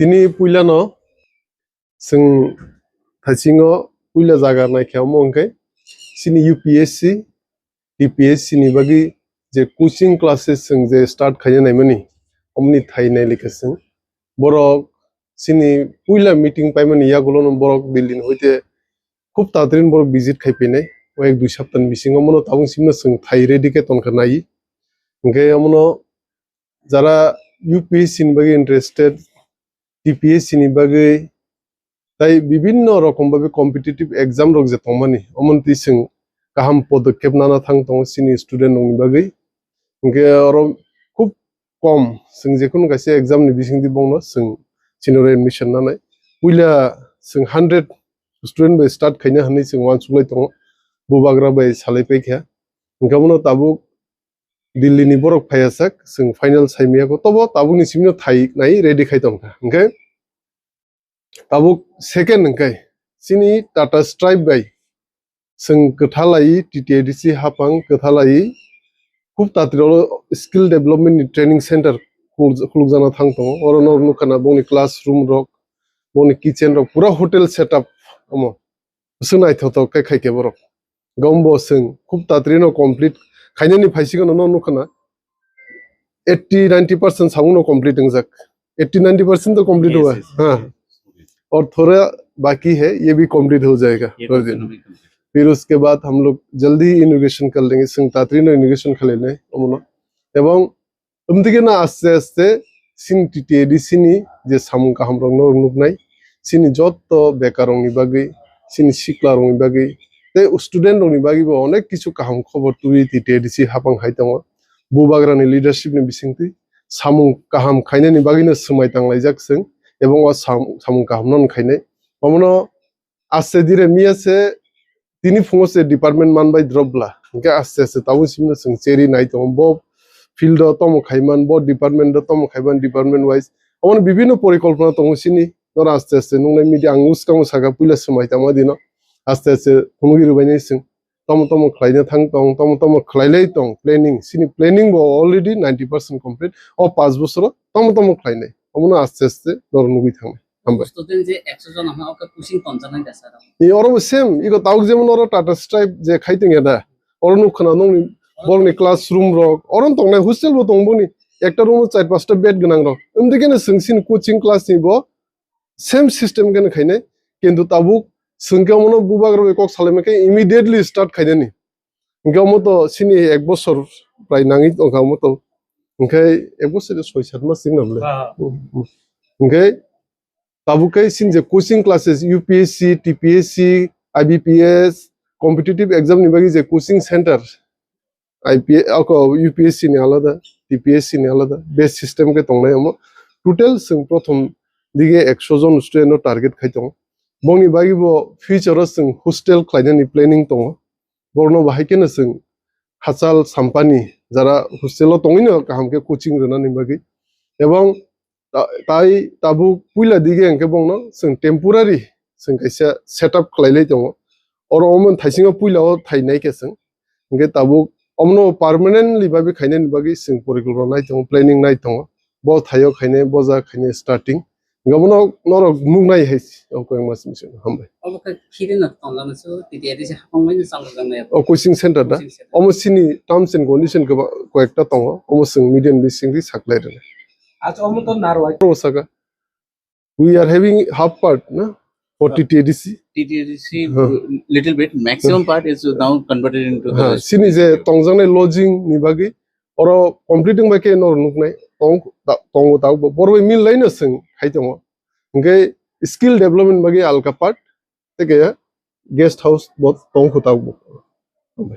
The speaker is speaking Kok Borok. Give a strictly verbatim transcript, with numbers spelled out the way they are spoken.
Tini puilano chwng thaisingo puila jaga naikhe omo hwnkhe chini U P S C, T P S C ni bagwi je coaching classes chwng je start khaina naimani, omoni thai nailika chwng. Borok chini puila meeting paimani yagulono borok Delhi ni hoite khub tatrin borok visit khai phainai. O ek dui saptani bisingo omono tabuk simno chwng thai ready khe tonkha nai. Hwnkhe omono jara U P S C ni bagwi interested, T P S C ni bagwi, tai bibinno rokom bagwi competitive exam rok je tongmani, omono twi chwng kaham podokkhep nana thang tongo chini student rokni bagwi. Hwnkhe oro khub kom chwng jekhunu kaisa exam ni bisingtwi bongno chwng chini oro admission nanai. Puila chwng hundred student bai start khaina hwnwi chwng uansuklai tongo, bubagra bai salai paikha. Hwnkhe omono tabuk Delhi ni borok phaiya sak, chwng final saimaya kho, tobo tabukni simino thai nai ready khai tongkha. Hwnkhe tabuk second hwnkhe chini Tata Stripe bai chwng kwthalai T T A D C hapang kwthalai khub tatri oro skill development ni training center khuluk-, khulukjana thang tongo. Oro no nukha na bongni classroom rok, bongni kitchen rok, pura hotel setup omo. Bwswk naithothok khe khai khe borok. Gombo chwng khub tatri no complete khainani phaisikgano no nukha na eighty ninety percent samung no complete wngjak. Eighty ninety percent to complete hua hai. Aur thoda baki hai, ye bhi complete ho jayega. Fir uske baad hum log jaldi inauguration kar lenge, chwng tatri no inauguration khlai nai omono. Ebong Umdike no aste aste chini T T A D C ni je samung kaham rok no nuknai, chini jotto bekar rok ni bagwi, chini sikla rok ni bagwi, tei student rok ni bagwi bo onek kisu kaham khobor tubui T T A D C hapang hai tongo. Bubagra ni leadership ni bisingtwi samung kaham khainani bagwi no swmai tanglaijak chwng, ebong o sam-, samung kaham no khainai. Omono aste dire miya se tini phungo se department man bai drop bla. Hingke aste aste tabuk simi no chwng cheri nai tongo. Bo field o tomo khaiman, bo department o tomo khaiman, department wise. Omo bibinno porikolpona tongo sini. Noro aste aste nungnai media ang uskango saka puila swmai tangma dino. Aste aste phunugwi rwbainai chwng. Tomo tomo khlaina thang tong, tomo tomo khlailai tong planning. Sini planning bo already ninety percent complete. O panch bosoro tomo tomo khlainai. Omono aste aste noro nugwi thangnai. Hambai. Student je ekso jon ama oke coaching tonjaknai da sir. E, oro bo same, iko tauk jemon oro Tata Stripe je khai tongya da. Oro nuk khna nongni borokni classroom rok, oro tongnai hostel bo tong boni. Ekta room o char pasta bed gwnang rok. Umdikeno chwng sini coaching class ni bo same system keno khainai. Kintu tabuk chwng khe omono bubagra bai kok salaima khe immediately start khainani. Hingke omo to sini ek bosor prai nangwi tongkha omo to. Hingke ek bosor de soi sat mas wngna bole. Ah. Hingke tabuk khe sini je coaching classes, U P S C, T P S C, I B P S, competitive exam ni bagwi je coaching center, I P S, ako U P S C ni alada, T P S C ni alada, best system khe tongnai omo. Total chwng prothom dige ekso jon student no target khai tongo. Bongni bagwi bo future o chwng hostel khlainani planning tongo. Borokno bahai kheno chwng hachal sampani jara hostel o tongwino kaham khe coaching rwnani bagwi. Ebong ta-, tai tabuk puila dige hwnkhe bongno chwng temporary chwng kaisa setup khlailai tongo. Oro omo thaisingo puila o thainai khe chwng. Hwnkhe tabuk omono permanently bagwi khainani bagwi chwng porikolpona nai tongo, planning nai tongo. Bo thaio khainai, bo jaga khainai starting. Hingke omono norok nuknai hai se, o koi mas mission, hambai. Obo khe khiri no tonglano se, T T A D C hapang bai no chalo jang nai. O coaching center da? Coaching center. Omo sini terms and condition keba koyekta tongo, omo chwng media ni bisingtwi saklai rwna. Acha, omo to narwai. Omo saka, we are having half part, na? For T T A D C. T T A D C, huh, little bit, maximum part is now converted into the, huh, rest. Sini je tongjaknai lodging ni bagwi, oro complete wngbai khe norok nuknai, tong, ta-, tongo tabuk bo, borok bai mil laino chwng hai tongo. Hingke skill development bagwi alka part, tei khe guest house bo tong kho tabuk bo.